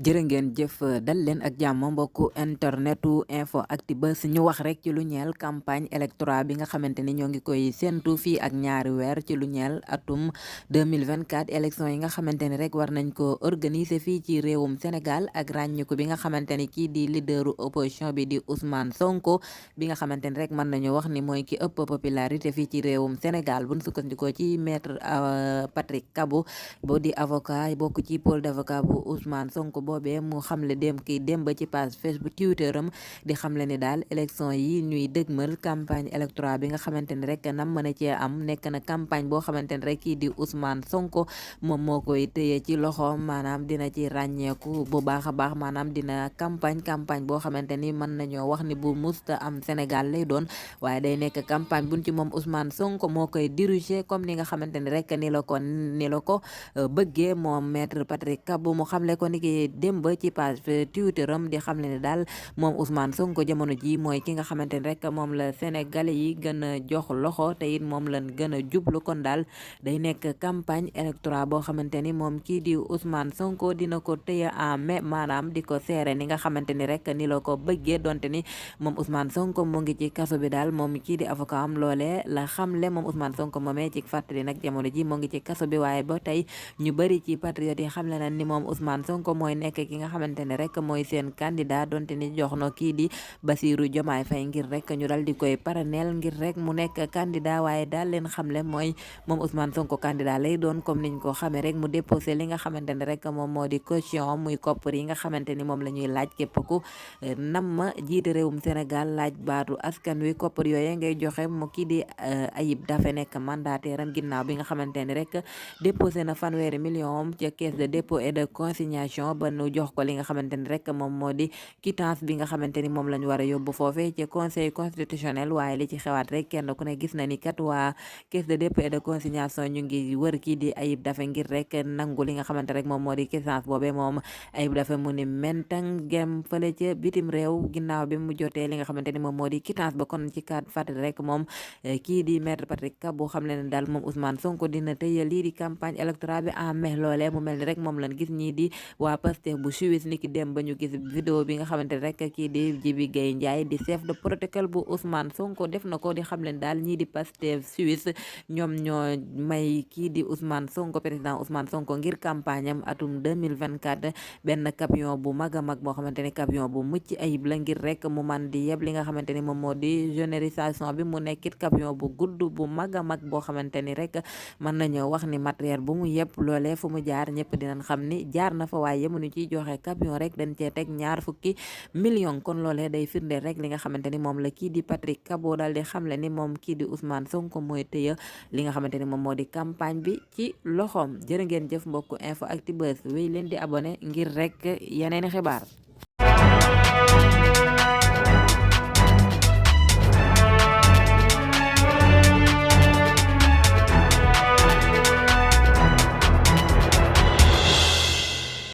jërë ngeen jëf dal leen ak jàmm mbokku internetu info Actubuzz ñu wax rek ci lu ñeel campagne électorale bi nga xamante ni ñoo ngi koy séentu fii ak ñaari weer ci lu ñeel atum 2024 élection yi nga xamante ni rek war nañ ko organiser fii ci réewum Sénégal ak ràññiku bi nga xamante ni kii di leaderu opposition bi di Ousmane Sonko bi nga xamante ni rek mën nañu wax ni mooy ki ëpp popularité fii ci réewum Sénégal buñ sukkandikoo ci maître Patrick Kabou boo di avocat bokk ci pôle d'avocat bu Ousmane Sonko boobee mu xamle dem ba ci page Facebook Twitter am di xamle ni daal élection yi ñuy dëgmal campagne électorale bi nga xamante ni rek nam mën a cee am nekk na campagne boo xamante ni rek kii di Ousmane Sonko moom moo koy téye ci loxo maanaam dina ci ràññeeku bu baax a baax maanaam dina campagne boo xamante ni mën nañoo wax ni bu musta am Sénégal lay doon waaye day nekk campagne buñ ci moom Ousmane Sonko moo koy diriger comme ni nga xamante ni rek ni la ko bëggee moom maître Patrick Kabou mu xamle ko ni ki démb ci page Twitter am di xamle ne daal moom Ousmane Sonko jamono ji mooy ki nga xamante ni rek moom la Sénégalais yi gën a jox loxo te it moom lañ gën a jublu kon daal day nekk campagne électorale boo xamante ni moom kii di Ousmane Sonko dina ko téye en mai maanaam di ko seere ni nga xamante ni rek ni la ko bëggee donte ni moom Ousmane Sonko mu ngi ci kaso bi daal moom kii di avocat am loolee la xamle moom Ousmane Sonko moomee ci fàttali nag jamono ji mu ngi ci kaso bi waaye ba tey ñu bëri ci patriote yi xamle na ni moom Ousmane Sonko mooy nekk ki nga xamante ne rek mooy seen candidat donte ni jox na kii di Bassirou Diomaye Faye ngir rek ñu dal di koy paraneel ngir rek mu nekk candidat waaye daal leen xamle mooy moom Ousmane Sonko candidat lay doon comme niñ ko xamee rek mu déposé li nga xamante ne rek moom moo di caution muy koppar yi nga xamante ni moom la ñuy laaj képp ku nam ma jiite réewum Sénégal laaj baatu askan wi koppar yooye ngay joxe mu kii di Ayib Daffé nekk mandataire am ginnaaw bi nga xamante ni rek déposé na fanweeri million ca caisse de dépôt et de consignation ba nu jox ko li nga xamante ni rek moom moo di quittance bi nga xamante ni moom la ñu war a yóbbu foofee ci conseil constitutionnel waaye li ci xewaat rek kenn ku ne gis na ni kat waa caisse de dépôt et de consignation ñu ngi wër kii di Ayib Daffé ngir rek nangu li nga xamante rek moom moo di quittance boobee moom Ayib Daffé mu ni mentang gem fële ca bitim réew ginnaaw bi mu jotee li nga xamante ni moom moo di quittance ba kon ci kat fàttali rek moom kii di maître Patrick Kabou xam le ne daal moom Ousmane Sonko dina tëye lii di campagne électorale bi en mai loolee mu mel ni rek moom lañ gis ñii di waa Pastef bu Suisse ni ki dem ba ñu gis vidéo bi nga xamante ne rek kii di Jibi Gueye Ndiaye di chef de protocole bu Ousmane Sonko def na ko di xam leen daal ñii di Pastef Suisse ñoom ñoo may kii di Ousmane Sonko président Ousmane Sonko ngir campagne am atum 2024 benn camion bu mag a mag boo xamante ni camion bu mucc ayib la ngir rek mu man di yeb li nga xamante ni moom moo di générisation bi mu nekkit camion bu gudd bu mag a mag boo xamante ni rek mën nañoo wax ni matériel bu mu yëpp loolee fu mu jaar ñëpp dinañ xam ni jaar na fa waaye yemuñu ciy joxe camion rek dañ cee teg ñaar fukki million kon loolee day firndeel rek li nga xamante ni moom la kii di Patrick Kabou daal di xamle ni moom kii di Ousmane Sonko mooy tëye li nga xamante ni moom moo di campagne bi ci loxoom jërë ngeen jëf mbokku info Actubuzz wéy leen di abonné ngir rek yeneeni xibaar